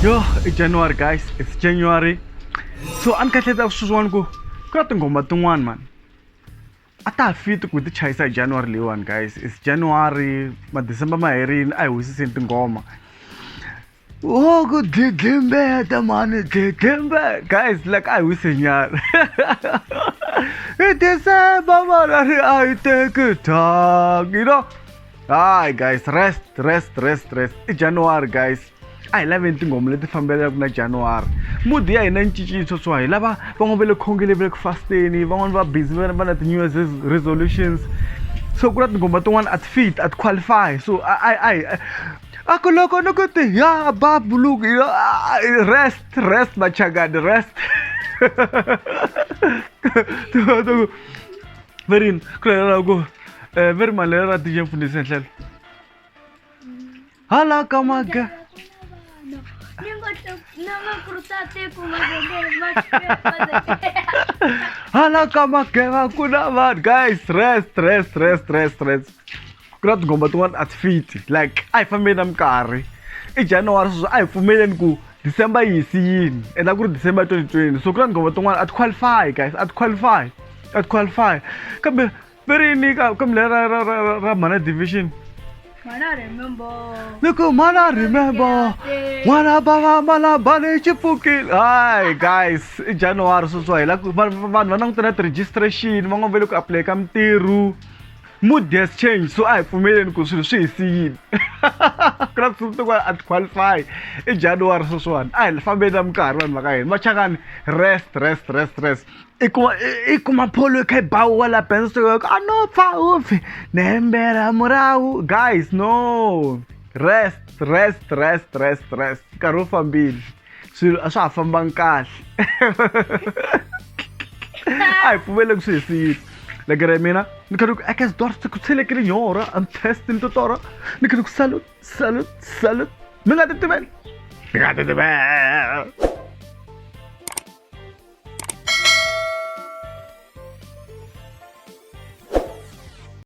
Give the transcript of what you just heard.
Yo, i January guys, it's January. So a ni kahleta sweswiwani ku ku na tinghoma tin'wani mani a ta ha fiti ku ti chayisa hi January leyiwani guys. It's January, ma-December ma herile, a hi wisiseni tinghoma. Oh, ku dlidlimbeta mani dlidlimbe guys, like a hi wisi nyana. I December mani a ri a yi teki thank you know. Hayi guys, rest rest rest rest. I January guys. A hi laveni tinghoma leti fambelaka na January. Mood ya hina yi cincile sweswiwa, hi lava van'wana va le khongele, va le ku fasteni, van'wana va busy va na ti-new year's resolutions. So ku na tinghoma tin'wana a ti fit, a ti qualify. So a a a a ku loko ni ku ti ya babuluku, you know, rest rest machangani rest. Verini ku lela ku veri mali ra DJ Mfundhisi Nhlelo hala ka maga hala ka mageva ku na vanhu guys, rest rest rest rest rest. Ku na tinghoma tin'wana a ti fiti, like a hi fambeni na minkarhi. I January sweswo, a hi pfumeleni ku December yi hi siyini, ende a ku ri December 2020. So ku na tinghoma tin'wana a ti qualify guys, a ti qualify, a ti qualify. Kambe verini ka kambe ra ra ra ra mhana division. Mana remember. Ni ku mana remember n'wana bava malambani xi pfukile. Hayi guys, i January sweswo, hi la ku vanhu va langutana na ti-registration, van'wana va le ku apply ka mintirho. Mood has changed, so a hi pfumeleni ku swilo swi hi siyile. Ku na tinsimu tin'wana a ti qualify, i January sweswiwani, a hi fambeni na minkarhi vanhu va ka hina machangani. Rest rest rest rest. I kuma i kuma pholo yi kha yi bawiwa la benso, a no pfa upfi nembera murahu. Guys, no, rest rest rest rest rest. Nkarhi wu fambile, swilo a swa ha fambangi kahle, a hi pfumeleki swi hi siyile. Legere mina ni kha ni ku ekes dor ku tshelekile nyora, I'm testing to tora, ni kha ni ku salute salute salute. Mi nga titiveli, mi nga titiveli.